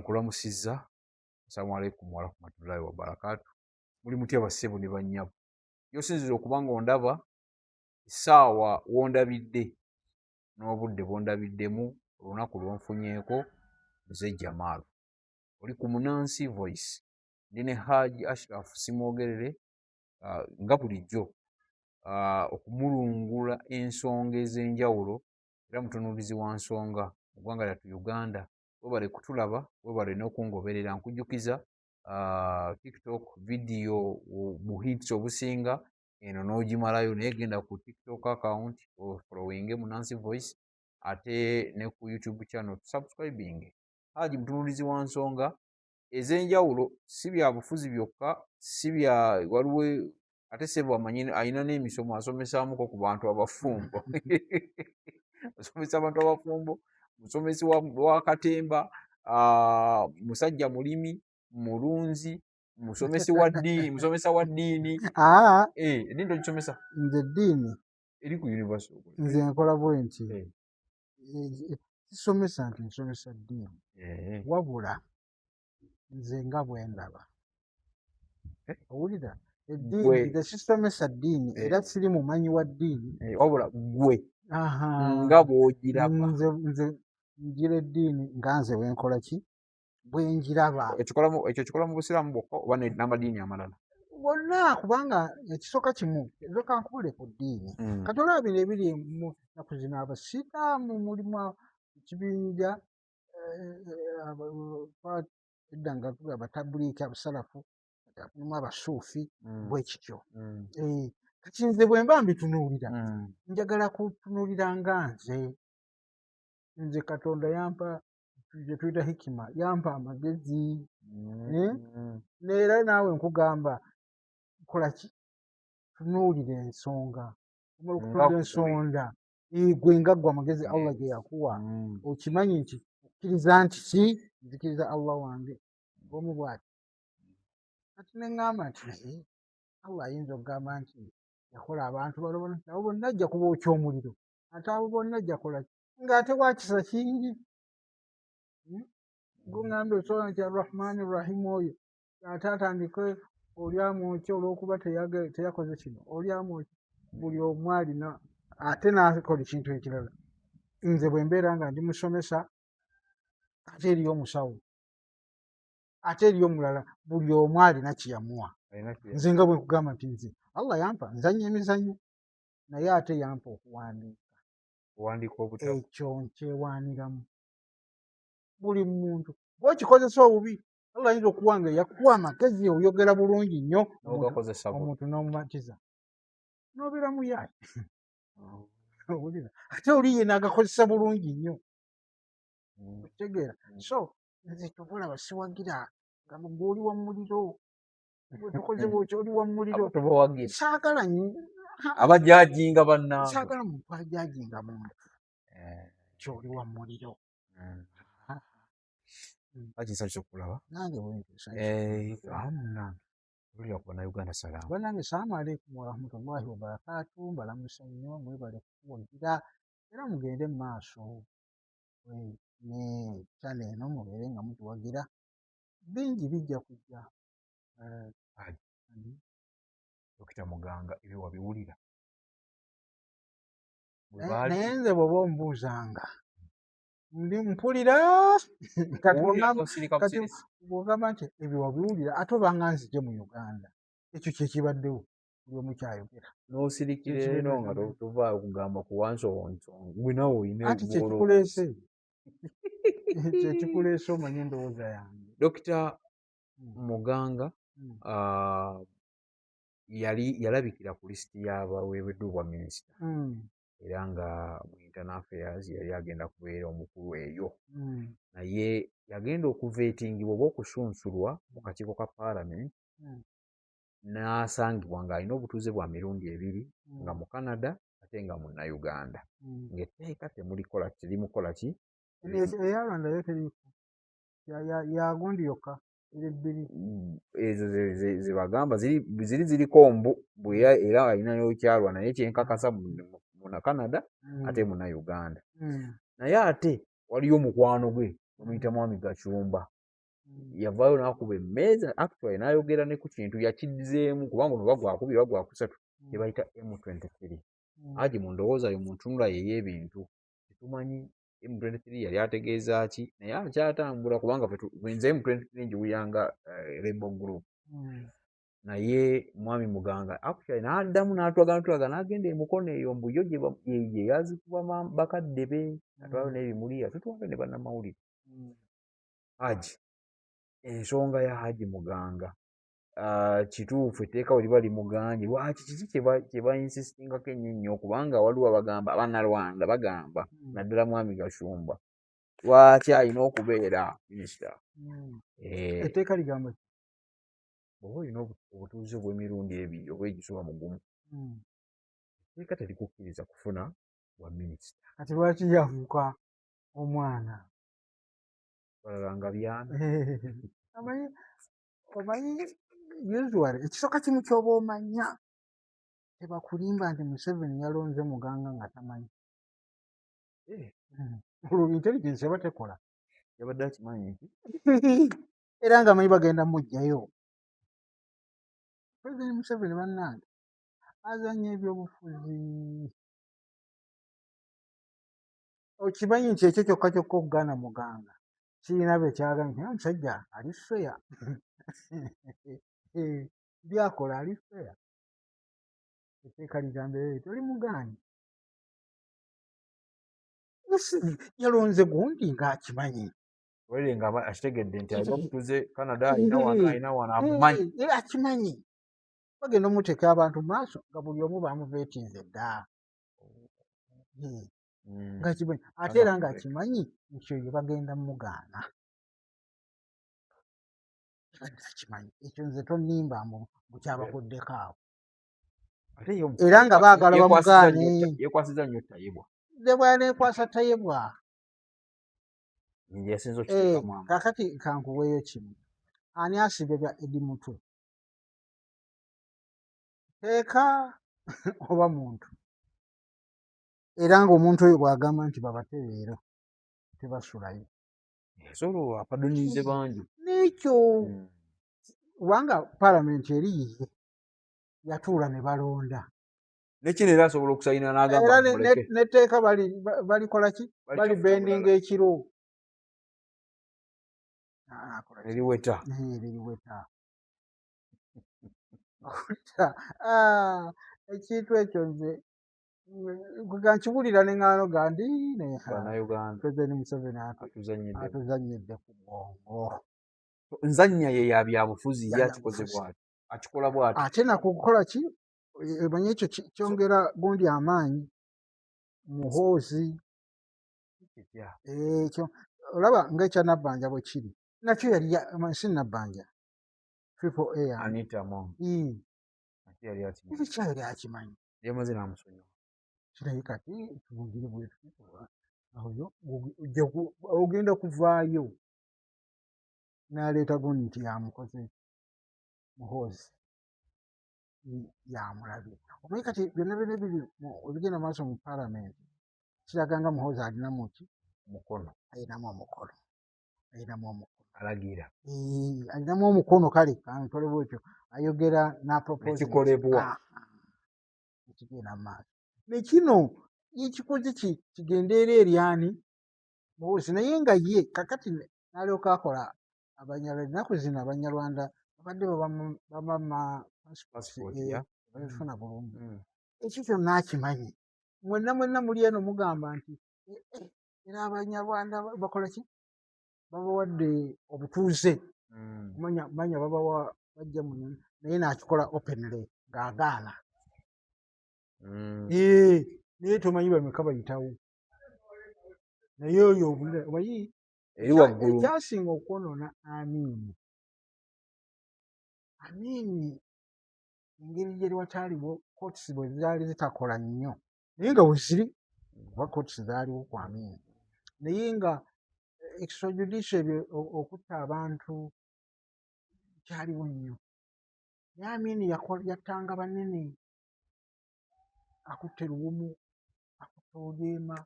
Nkulamusizza. Assalamu alaikum warahmatullahi wabarakatu. Muli mutya bassebo ne bannyabo? Yosinzira okuba nga ondaba, essaawa wondabidde n'obudde bwondabiddemu, olunaku lwonfunyeeko, nze Jamaalu, oli ku Munansi Voice. Ndi ne Haji Ashraf Simwogerere, nga bulijjo, okumulungula ensonga ez'enjawulo, era mutunuulizi wa nsonga mu ggwanga lyattu Uganda. Webale kutulaba, webale n'okungoberera. Nkujjukiza, TikTok video buhits obusinga eno n'ogimalayo, naye genda ku TikTok account ofollowinge Munansi Voice, ate ne ku YouTube channel subscribing. Haji mutunuulizi wa nsonga ez'enjawulo, si bya bufuzi byokka, si bya waliwo ate sebo amanyi alina n'emisomo, asomesaamuko ku bantu abafumbo, asomesa abantu abafumbo, musomesi wa katemba, musajja mulimi, mulunzi, musomesi wa ddiini, musomesa wa ddiini. Aa. Eh, eddiini togisomesa? Nze eddiini eri ku university. Nze nkola bwe nti, sisomesa nti nsomesa ddiini, wabula nze nga bwe ndaba. Owulira? Eddiini nze sisomesa ddiini, era siri mumanyi wa ddiini. Wabula gwe nga bw'ogiraba. Nze ngira eddiini nga nze bwenkola ki, bwe njiraba. Ekyo kikola mu busiraamu bwokka oba n'amadiini amalala? Bonna, kubanga ekisooka kimu, nzoka nkubule ku ddiini. Kati olaba bino ebiri mu nnaku zino, abasiraamu mulimu ekibinja, edda nga tuga abatabuliiki, abasalafu, mulimu abasuufi, bwe kityo. Kati nze bwe mba mbitunuulira, njagala kutunuulira nga nze Katonda yampa gye tuyita hikima, yampa amagezi. Eh? Neera naawe nkugamba, kola ki, tunuulira ensonga, omala okutunula ensonda, gwe nga ggwe amagezi Allah ge yakuwa, okimanyi nti okkiriza nti ki, nzikiriza Allah wange omu bwati. Kati neŋŋamba nti naye Allah ayinza okugamba nti yakola abantu balo bonna, abo bonna ajja kubookya omuliro, ate abo bonna ajja kola ki, ng'ate wakisa kingi. Guŋŋambye osobola nti Arrahmaani Rahimu oyo ate atandike oli amwokye olw'okuba teyakoze kino, oli amwokye, buli omu alina ate n'akola ekintu ekirala. Nze bwe mbeera nga ndi musomesa, ate eriyo omusawo, ate eriyo omulala, buli omu alina kyeyamuwa. Nze nga bwe nkugamba nti nze Allah yampa nzanya emizannyo, naye ate yampa okuwandiika. Owandiika obutabo. Ekyo nkyewaaniramu. Buli muntu bw'okikozesa obubi, Allah ayinza okuwa nga yakuwa amagezi, oyogera bulungi nnyo, n'ogakozesa bubi. Omuntu n'omumatiza n'obeera muyaayi. Owulira? Ate oli ye n'agakozesa bulungi nnyo. Okitegeera? So nze kyova olaba siwagira nga gwe oli wa muliro, tukoze bwokyo, oli wa muliro. Abo tobawagira. Saagala abajajinga bannaabwe. Saagala muntu ajajinga muntu kyoli wa muliro. Haji, nsanyuse okulaba. Nange bwentyo. Munnange, olira ku Bannayuganda salaamu. Bannange, salaamu aleikum warahmatullahi wabarakatu. Mbalamusa nnyo, mwebale kutuwagira, era mugende mu maaso ne channel eno, mubeere nga mutuwagira, bingi bijja kujja. Haji, Dokita Muganga, ebyo wabiwulira? Bwe Naye nze bw'oba ombuuzanga, ndi mpulira kati. Owulira, osirika Kati busirisi. Bw'ogamba nti ebyo wabiwulira, ate obanga nzije mu Uganda, ekyo kyekibaddewo, buli omu kyayogera. N'osirikira Kyekibaddewo. eno nga tovaayo kugamba ku wansonga, gwe nawe olina Anti ebwolo. Kyekikuleese omanye endowooza yange. Dokita Muganga, yali yalabikira ku lisiti y'abaweereddwa obwa minisita, era nga mu internal affairs yali agenda kubeera omukulu eyo, naye yagenda okuveetingibwa oba okusunsulwa mu kakiiko ka Paalamenti, n'asangibwa ng'alina obutuuze bwa mirundi ebiri, nga mu Canada ate nga Munnayuganda, ng'etteeka temulikola, terimukola ki. Eya Rwanda yo teriiko, yagundi yokka eri bbiri. Ezo ze bagamba ziri ziriko mbu bwe era alina n'okyalwa, naye kyenkakasa muna Canada ate Munnayuganda. Naye ate waliyo mukwano gwe bamuyita Mwami Gacumba. Yavaayo n'akuba emmeeza, actually n'ayogera ne ku kintu yakizzeemu, kubanga ono oba gwakubiri oba gwakusatu kye bayita M23. Haji, mu ndowooza yo, mu ntunula ye ey'ebintu, tetumanyi M23 yali ategeeza ki, naye akyatambula, kubanga nze M23 ngiwulira nga rebel group. Naye mwami Muganga actually n'addamu n'atulaga n'atulaga n'agenda emukono eyo mbu yo gye yazikuba bakadde be, atwalayo n'ebimuli, atutwale ne bannamawulire. Haji, ensonga ya Haji Muganga, kituufu etteeka we liba limuganye, lwaki kiki kye bayinsistingako ennyo ennyo? Kubanga waliwo abagamba, Abannalwanda bagamba, naddala mwami Gashumba, lwaki alina okubeera minisita? Etteeka ligamba ki? Bw'oba olina obutuuze obw'emirundi ebiri oba egisoba mu gumu, etteeka terikukkiriza kufuna bwa minisita. Kati lwaki yafuuka omwana? Balala nga byana. Omanyi usually ekisooka kimu ky'oba omanya, tebakulimba nti Museveni yalonze Muganga nga tamanyi. Olwo intelligence eba tekola. Yabadde akimanyi nti era nga amanyi bagenda muggyayo. President Museveni, bannange, azanya ebyobufuzi. Okimanyi nti ekyo kyokka kyokka okugaana Muganga kirina be kyagambye nti omusajja ali fair, byakola ali fair. Etteeka ligamba toli mugaanyi. Yalonze gundi ng'akimanyi. Were nga akitegedde nti alina obutuuze Canada, alina wano, alina wano, amumanyi. Akimanyi bagenda omuteeka abantu mu maaso nga buli omu bamuveetinze dda. Ng'akimanyi, ate era ng'akimanyi nti oyo bagenda mugaana. Abadde akimanyi ekyo, nze tonnimba mbu bukyabaguddeko awo. Era nga baagala bamugaane. Yekwasiza nnyo Tayebwa. Ne bwaneekwasa Tayebwa. Yasinza okiteekamu amaanyi. Kakati kankuweeyo kimu, ani asibye bya Eddie Mutwe? Teeka oba muntu? Era ng'omuntu oyo bw'agamba nti babate leero tebasulayo. Yasobola apadonize bangi. N'ekyo kubanga paalamenti eri yiye, yatuula ne balonda. Nekino era asobola okusayina n'agamba era muleke. Netteeka balikola ki? Bali bendinga ekiro. Akola ki? Eriweta. Liriweta. Ekintu ekyo nze nga nkiwulira ne ŋŋaano gandi naye Bannayuganda President Museveni atuzannyidde. Atuzannyidde ku bwongo. Nzannya ye ya byabufuzi. Ya ye akikoze byabufuzi. Bw'ati akikola bw'ati. Ate nakukola ki? Omanyi ekyo kyongera gundi amaanyi Muhoozi. Kitya? Ekyo olaba ng'ekya Nabbanja bwe kiri, nakyo yali si Nabbanja, Triple A yani. Anita Among ate yali akimanyi. Ekyo kyali akimanyi. Yamaze n'amusonyiwa. Kirayi kati tubugire bwe oyo ogenda kuvaayo n'aleeta gundi nti yamukoze Muhoozi yamulabye. Omanyi kati byonna byonna biri ebigenda maaso mu paalamenti kiraga nga Muhoozi alinamu ki? Mukono. Alinamu omukono, alinamu omukono. Alagira. Alinamu omukono. Kale kantole bwetyo ayogera n'apropose. Nekikolebwa. Ekigenda mu maaso nekino ekikoze kigende era eryani Muhoozi, naye nga ye kakati n'alyoka akola Abanyarwanda. Ennaku zino Abanyarwanda babadde babamma passport. Babifuna bulungi. Ekyo kyonna akimanyi. Mwenna mwenna muli eno mugamba nti "Eh, eh, era Abanyarwanda bakola ki? Babawadde obutuuze." Manya manya babawa bajja muno, naye n'akikola openly ng'agaana. Naye tomanyi bameka bayitawo, naye oyo omanyi Eri waggulu. Ekyasinga okwonoona Amiini, Amiini engeri gye wataaliwo courts bwe zaali zitakola nnyo, naye nga weziri, kuba courts zaaliwo ku Amiini, naye nga extrajudicial ebyo okutta abantu kyaliwo nnyo. Naye Amiini yattanga banene, akutte Luwumu, akutte Oryema,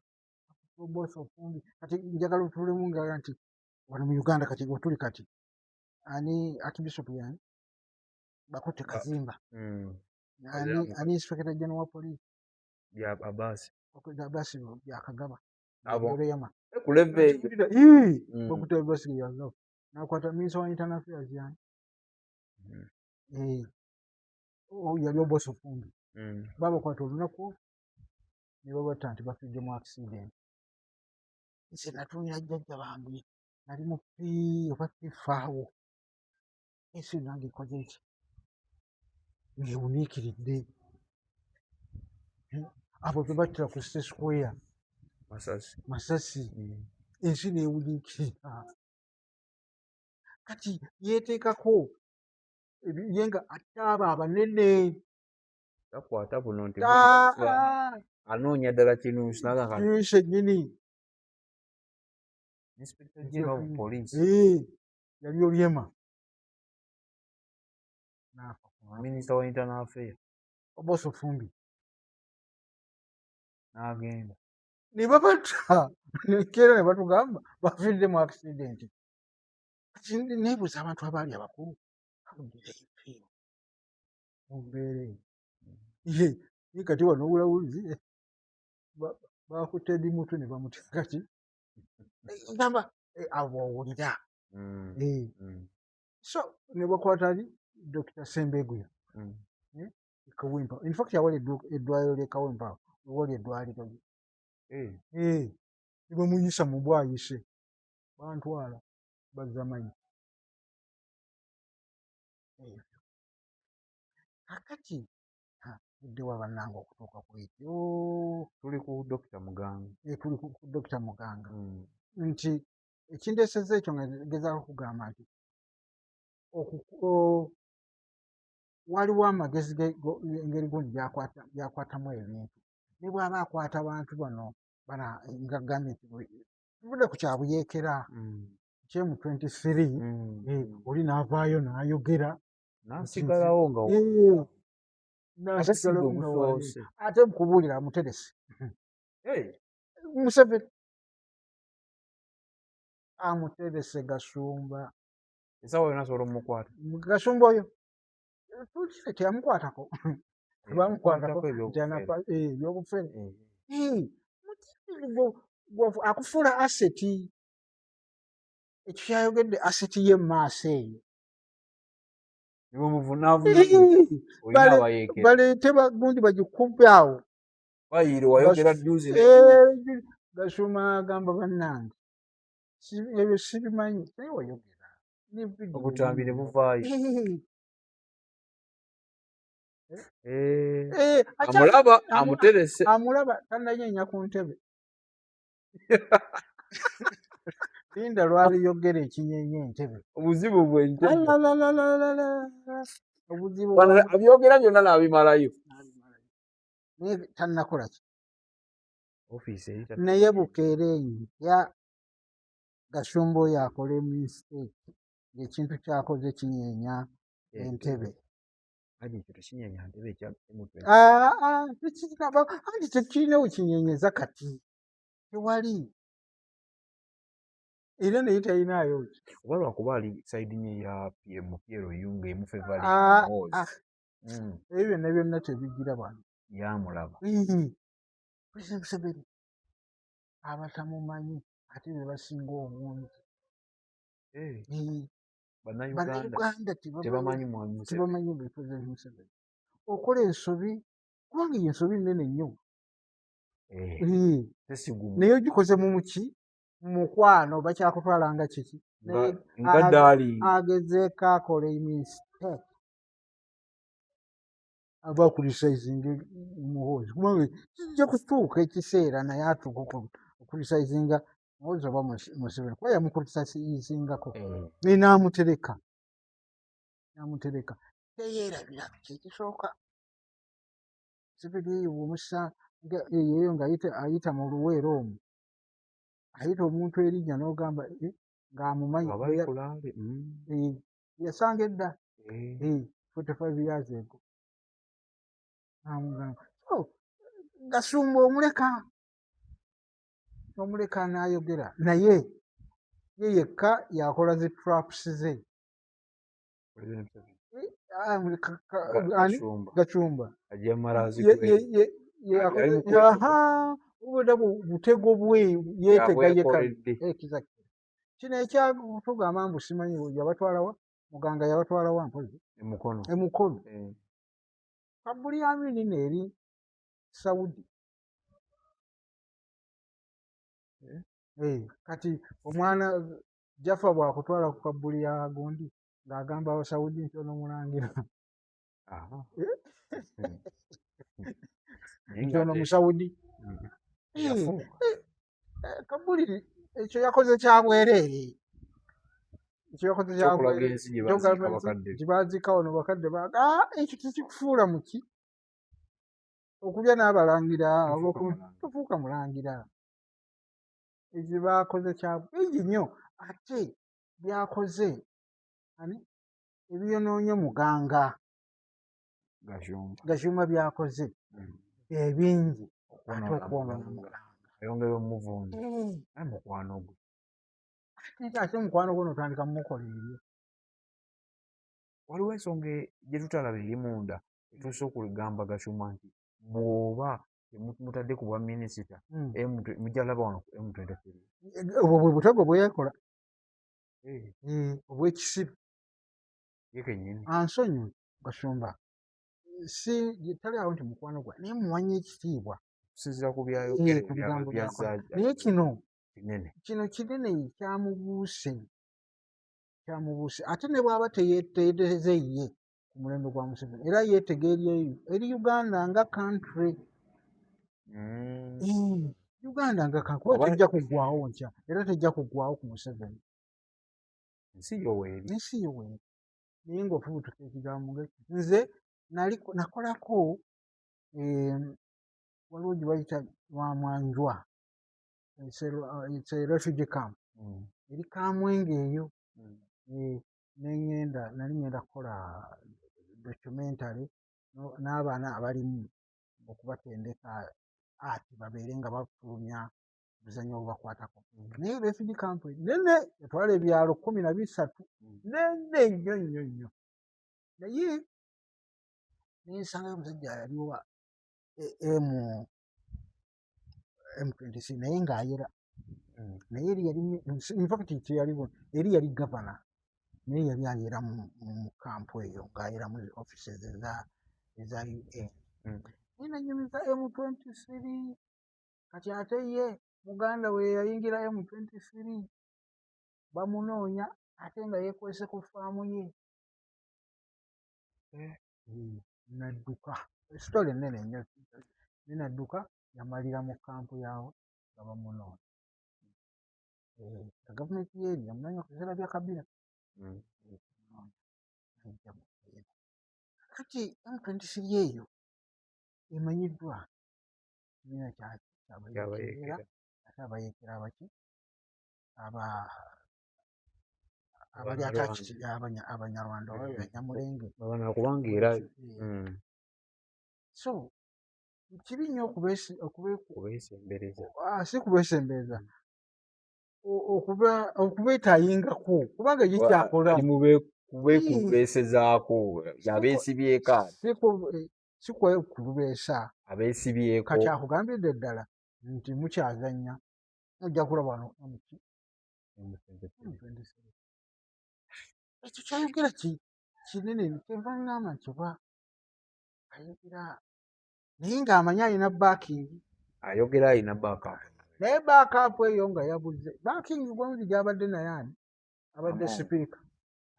akutte Oboth Ofumbi. Kati njagala otuulemu nga nti wano mu Uganda kati wetuli kati. Ani Archbishop yani bakutte Kazimba. Ani Kazimba. ani Inspector General wa police? Bya Abasi. Abasi Byakagaba. Abo. Yama. Ku level eyo. Bakutte Abasi Byakagaba, nakwata Minister wa Internal Affairs yani. Eh, oh, yali Oboth Ofumbi. Babakwata olunaku ne babatta nti bafiidde mu accident. Nze natuulira jjajja bange, nali mu P oba P faawo, ensi nange ekoze eki ngewuniikiridde. Abo be battira ku City Square. Masasi. Masasi. Ensi neewuniikirira. Kati yeeteekako ye nga atte abo abanene. Takwata buno nti Ah, anoonya ddala Kinunsi naga. Kinunsi ennyini. Inspector General of Police. Eh, yali Oryema. N'afa ku lunaku. Minister wa Internal Affairs. Oboth Ofumbi. N'agenda. Ne babatta nekeera ne batugamba bafiiridde mu accident. Kati neebuuza abantu abaali abakulu, how did they feel mu mbeera eyo? Ye ye kati wano owulawuzi bakutte Eddie Mutwe ne bamuteeka ki gamba, abo owulira. Eh, so ne bakwata ali Dr. Sembeguya. Kawempe, in fact awali eddwaliro ly'e Kawempe awo wewali eddwaliro lye. Eh, ne bamuyisa mu bwayise, bantwala bazzamanyi ebyo. Kakati buddewa bannange okutuuka ku ekyo? Tuli ku Dr. Muganga. Eh, tuli ku Dr. Muganga. Nti ekindeesezza ekyo nga gezaako kugamba nti waliwo amagezi engeri gundi gyakwatamu ebintu, ne bw'aba akwata abantu bano bana nga gambye nti tuvudde ku kyabuyeekera kyemu 23. Eh, oli n'avaayo n'ayogera. N'asigalawo nga Eh, ate si n'asigalawo gwe nga wali. gusoose. Ate nkubuulira, amuterese. Hey, Museveni amuterese Gasumba. Essaawa yonna asobola omukwata. Gasumba oyo tulire teyamukwatako, tebamukwatako. Amukwatako Nti ebyobufere. anafa, eh, ebyobufere. Eh, Eh, akufuula asset. Ekyo kyayogedde asset ye mumaaso eyo. Ne bwemuvunaavuna olina abayeekera. Baleete bagundi bagikube awo. Bayiire wayogera juzi ne Eh, Gasumba agamba bannange ebyo sibimanyi, naye wayogera ne video. Obutambi ne yiiyo. buvaayo. Eh, Eh, eh, amulaba amuterese. Amulaba tannanyeenya ku ntebe. Linda lwaliyogera ekinyeenya entebe. Obuzibu bw'entebe. Alalalalala. Obuzibu Wano abyogera byonna n'abimalayo. N'abimalayo. Naye tannakola ki. Ofiisi eri Naye bukeera enkya Gashumba oyo akola mistake ng'ekintu kyakoze kinyeenya entebe. Haji, ekyo tekinyeenya ntebe ekya M23. Ah, ah, anti tekirina we kinyenyeza kati, tewali, era naye talinaayo ki. Oba lwakuba ali side nye ya PM PLU ng'emufavoringa. Ah, Muhoozi. ah, ebyo byonna byonna tebigira wano. Yamulaba. President Museveni abatamumanyi ate be basinga obungi. Eh, Eh, Bannayuganda Bannayuganda tebamanyi mwami Museveni. Tebamanyi bwe President Museveni okola ensobi, kubanga eyo ensobi nnene nnyo. Eh, Eh, tesigumu. Naye ogikoze mu muki mu mukwano, bakyakutwala nga kiki. Naye nga darling. Agezeeko akola mistake, aba criticizinga Muhoozi, kubanga kijja kutuuka ekiseera naye atuuka okucriticizinga Muhoozi oba Museveni, kuba yamucriticizingako. Eh, naye n'amutereka, n'amutereka, teyeerabira kyekisooka. Museveni eyo bw'omusanga eyo ng'ayita ayita mu Luweero omwo, ayita omuntu erinnya n'ogamba, "Eh," ng'amumanyi. Nga bali ku rally. Eh, yasanga edda. Eh, Eh, 45 years ago amugamba. So Gasumba omuleka, omuleka n'ayogera, naye ye yekka yakola zi traps ze. Ani? Gashumba. Ajja marazi. Obwedda butego bwe yeetega yekka. Exactly. Kino ekyatugamba mbu simanyi yabatwalawa, muganga yabatwalawa mpozi Emukono. Emukono. Kabuli Amini neeri Saudi. Kati omwana Jaffa bw'akutwala ku kabuli ya gundi ng'agamba Abasaudi nti ono mulangira, nti ono Musaudi. Kabuli ekyo yakoze kya bwereere, ekyo yakoze kya Kyokulaga bwereere. Ensi gye baziika bakadde. Gye baziika wano bakadde baga ekyo tekikufuula muki okulya n'abalangira. Tofuuka mulangira. Tofuuka mulangira. Ekyo bakoze kya bingi nnyo, ate byakoze ani ebiyonoonye muganga. Gashumba. Gashumba byakoze ebingi ate Okwonoona okwonoona muganga. Muganga. Ayongera omuvunza. Naye mukwano gwe. Ate mukwano gwo notandika mumukola ebyo. Waliwo ensonga gye tutalaba eri munda etuuse okugamba Gashumba nti bw'oba temumutadde ku bwa minisita, mujja laba wano ku M23. Obwo bwe butego bwe yakola obw'ekisiru. Ye kennyini. Ansonyiwe Gashumba, si tali awo nti mukwano gwe, naye muwanye ekitiibwa okusinziira ku byayogera ku bigambo byazza. byakola. Naye kino Kinene. Kino kinene kyamubuuse, kyamubuuse. Ate ne bw'aba teyeetereze ye ku mulembe gwa Museveni, era yeetega eri Uganda nga country. Uganda nga country kuba tejja kuggwawo nkya, era tejja kuggwawo ku Museveni. Ensi yo weeri. Ensi yo weeri, naye ng'ofubutuka ekigambo nga nze nali nakolako, waliwo gye bayita Lwamwanjwa, it's a refugee camp eri Kamwenge eyo. Neŋŋenda, nali ŋŋenda kukola documentary n'abaana abalimu okubatendeka ati babeere nga bafulumya obuzannyo obubakwatako. Naye refugee camp nene, etwala ebyalo 13, nene nnyo nnyo nnyo. Naye nensangayo omusajja yaliwo wa M23, naye ng'ayera. Naye eri yali, infact teyaliwo, eri yali gavana, naye yali ayera mu kampu eyo, ng'ayera mu offices eza UN. Naye nanyumiza M23. Kati ate ye muganda we yayingira M23, bamunoonya, ate nga yeekwese ku faamu ye. Nadduka story ennene nnyo, naye nadduka, yamalira mu kampu yaawe nga bamunoonya. Nga gavumenti yeeri yamunoonya ku biseera bya Kabila. Najja mu eno. Kati M23 eyo emanyiddwa kibiina kyabayeekera. Kyabayeekera. Ate abayeekera abaki aba abali Abanyarwanda. attached Abanyarwanda oba Banyamulenge. Babana kubanga era So kibi nnyo kubeesembereza. Si kubeesembereza, okubeetayingako, kubanga ye kyakola Ali mu kubeekubeesezaako, yabeesibyeko ati. Si kwekulubeesa. Abeesibyeko. Kati akugambidde ddala nti mukyazannya, mujja kulaba wano muki M23. Ekyo kyayogera kinene, kyenva ngamba nti oba ayogera naye ng'amanyi alina backing. Ayogera alina backup. Naye backup eyo nga yabuze. Backing gwomuzi gyabadde naye ani abadde Among. sipiika?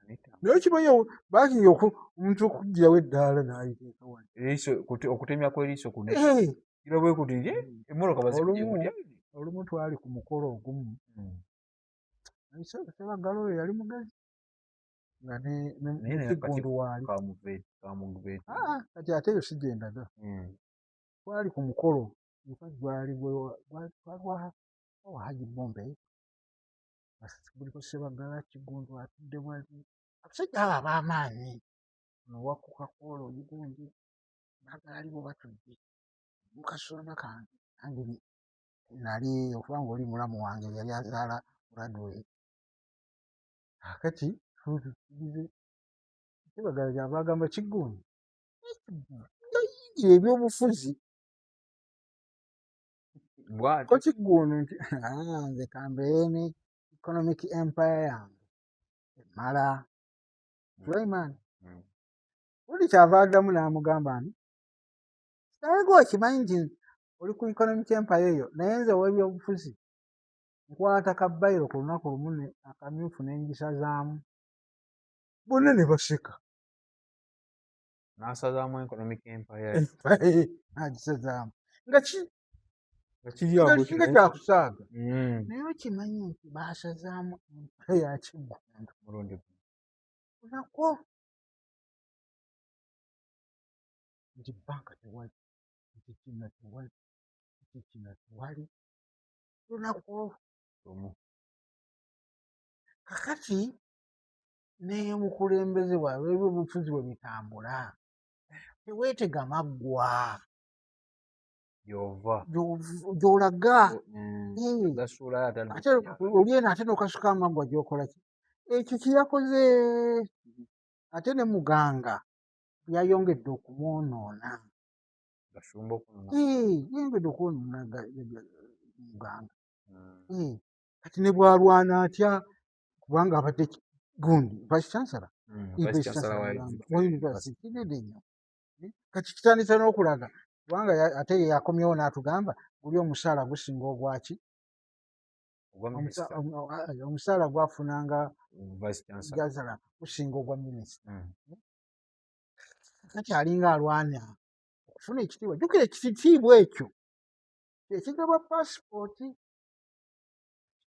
Anita. Naye kimanyi backing omuntu okugirawo eddaala n'ayiteeka wano. Eriiso okutemya kw'eriiso kunene. Kira bwe kuti ye emmotoka bazikubye kutya. Olumu twali ku mukolo ogumu, Sebaggala oyo yali mugezi nga Naye ne naye Kiggundu waali. Kamuveeti. Ah, kati ate eyo si gye ndaga. Twali ku mukolo, in fact gwali gwali wa Haji Bombe, guliko Sebaggala, Kiggundu atudde wali, abasajja abo ab'amaanyi, ono owa Coca-Cola ogundi, baagala aliwo batudde mu kasonda kange. Nange nali okubanga oli mulamu wange yali azaala Bradway. Kaakati tugize Kibagala kyava agamba Kiggundu yayingira ebyobufuzi. Bw'atyo. Ko Kiggundu nti, "Ah, nze kambeere ne economic empire yange emala Sulaiman." Buli kyava addamu n'amugamba nti, naye gwe okimanyi nti oli ku economic empire eyo, naye nze ow'ebyobufuzi nkwata ka biro ku lunaku lumu ne akamyufu n'engisazaamu. Bonna ne baseka. N'asazaamu economic empire. Empire agisazaamu nga ki Nga kiri awo nga kino. Kyakusaaga. Naye okimanyi nti baasazaamu empire ya Kiggundu Mulundi guno. Nakwo nti banka tewali, nti kino tewali, nti kino tewali, lunaku olwo Lumu. Kakati n'omukulembeze waabwe, ebyobufuzi bwe bitambula, teweetega maggwa. Gy'ova. Gy'olaga. Gasuulayo ate Ate oli eno ate n'okasuka amaggwa gy'okola ki ekyo kye yakoze, ate ne Muganga yayongedde okumwonoona. Gashumba okunoona. Yayongedde okwonoona Muganga. Kati ne bw'alwana atya, kubanga abadde gundi vice chancellor. Vice chancellor wa wa university kinene nnyo. Kati kitandise n'okulaga kubanga ate ye yakomyewo n'atugamba guli omusaala gusinga ogwaki. Ogwa minisita. Omusaala gwafunanga Vice chancellor. Chancellor gusinga ogwa minisita. Kati alinga alwana okufuna ekitiibwa. Jjukira ekitiibwa ekyo ekigaba pasipooti.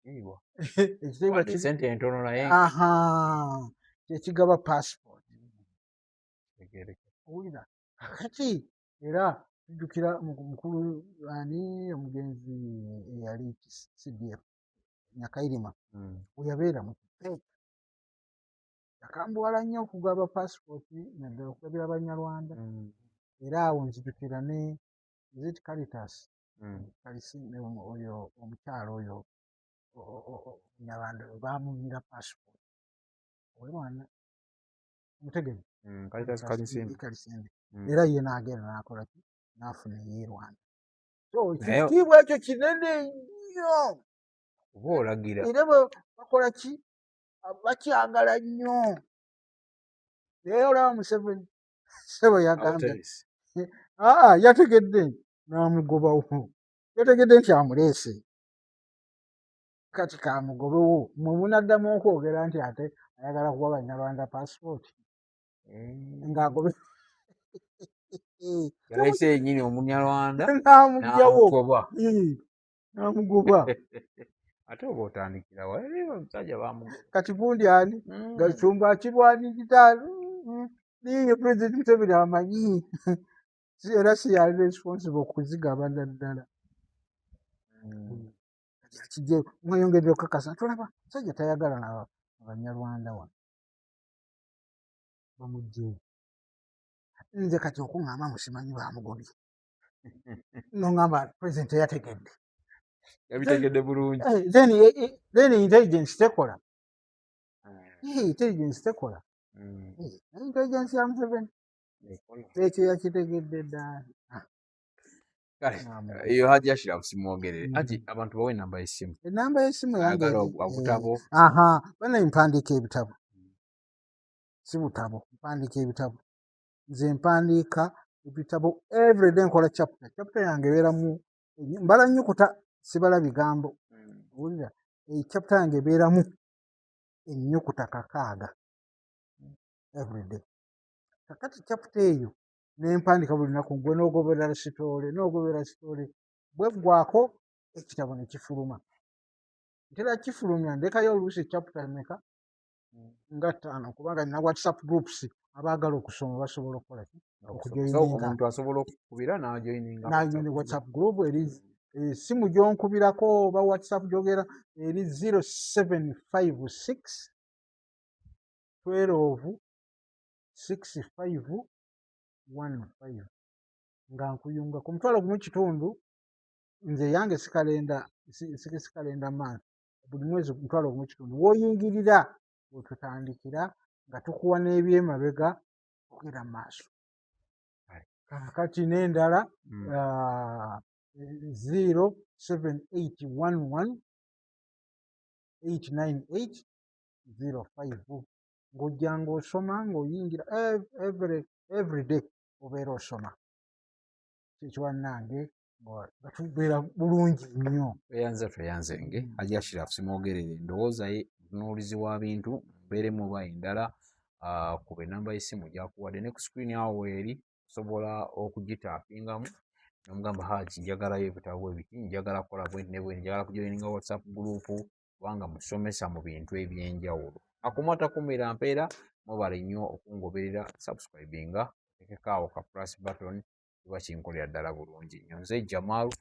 Kitiibwa. Ekitiibwa Wadde sente entono naye. Aha, kyekigaba pasipooti. Kitegeereke. Owulira, kakati era tujjukira mukulu ani omugenzi eyali CDF Nyakairima, we yabeera mu kifo yakambuwala nnyo okugaba pasipooti, naddala okugabira Abanyarwanda. Era awo nzijukira ne is it Caritas? Oyo omukyalo oyo Omunyarwanda baamumira pasipooti owe Rwanda, omutegere? Caritas Kalisimbi. Kalisimbi. Era ye n'agenda n'akola ki, n'afuna ey'e Rwanda. So Naye- ekitiibwa ekyo kinene nnyo. Oba olagira. Era bwe bakola ki, bakyagala nnyo. Naye olaba Museveni sebo yagambye Awo aa, yategedde n'amugobawo, yategedde nti amuleese, kati kamugobewo. Mwe munaddamu okwogera nti ate ayagala kuwa Banyarwanda pasipooti ng'agobe. Yaleese yennyini Omunyarwanda n'amugjawo. N'amugoba. N'amugoba. Ate oba otandikirawa? Omusajja bamugoba. Kati gundi ani, Gashumba akirwanirira niye President Museveni amanyi. Era si yali responsible okuzigabana ddala. Kati akijje mweyongedde okukakasa, tulaba musajja tayagala na Banyarwanda wano, bamugjeyo. Nze kati okuŋŋamba musimanyi bamugobye, noŋŋamba president yategedde. Yabitegedde bulungi. Then intelligence tekola. Intelligence tekola. Naye intelligence ya Museveni Ekola. Ekyo yakitegedde ddala. Ah, Kale n'amugoba. Eyo Haji Ashraf simwogerere. Haji, abantu bawe enamba y'essimu. Enamba y'essimu yange Ayagala obutabo. Aha, bana mpandiika ebitabo, si butabo, mpandiika ebitabo. Nze mpandiika ebitabo everyday, nkola chapter. Chapter yange ebeeramu mbala nnyukuta, sibala bigambo. Owulira, chapter yange ebeeramu ennyukuta 6 everyday. Kakati chapter eyo nempandiika buli lunaku, gwe n'ogoberera story, n'ogoberera story, bweggwako ekitabo ne kifuluma. Ntera kifulumya ndekayo oluusi chapter meka nga 5, kubanga nina WhatsApp groups, abaagala okusoma basobola okukola ki? So Okujoininga. Omuntu asobola okukubira n'ajoininga. Najoininga WhatsApp group eri esimu gyonkubirako oba WhatsApp gyogera eri 0756 12 65 15, nga nkuyunga ku 15,000. Nze yange sikalenda si calendar month, buli mwezi 15,000 woyingirira wetutandikira. Nga tukuwa n'ebyemabega, ogenda mu maaso. Kaakati n'endala, 07811 898 05, ng'ojja ng'osoma, ng'oyingira every day obeera osoma. Kyekyo bannange, nga tubeera bulungi nnyo. Tweyanza, tweyanzenge. Haji Ashiraf Simwogerere, endowooza ye mutunuulizi wa bintu, mbeeremu oba endala, kuba enamba y'essimu gyakuwadde ne ku screen awo weeri, osobola okugitaapingamu nomugamba, "Haji, njagalayo ebitabo bwe biti, njagala kukola bwenti ne bwenti, njagala kujoininga WhatsApp group," kubanga musomesa mu bintu ebyenjawulo. Akuma takumira mpeera. Mwebale nnyo okungoberera. Subscribinga, otekeko awo ka plus button, kiba kinkolera ddala bulungi nnyo. Nze Jamalu,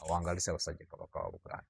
awangali Ssaabasajja Kabaka wa Buganda.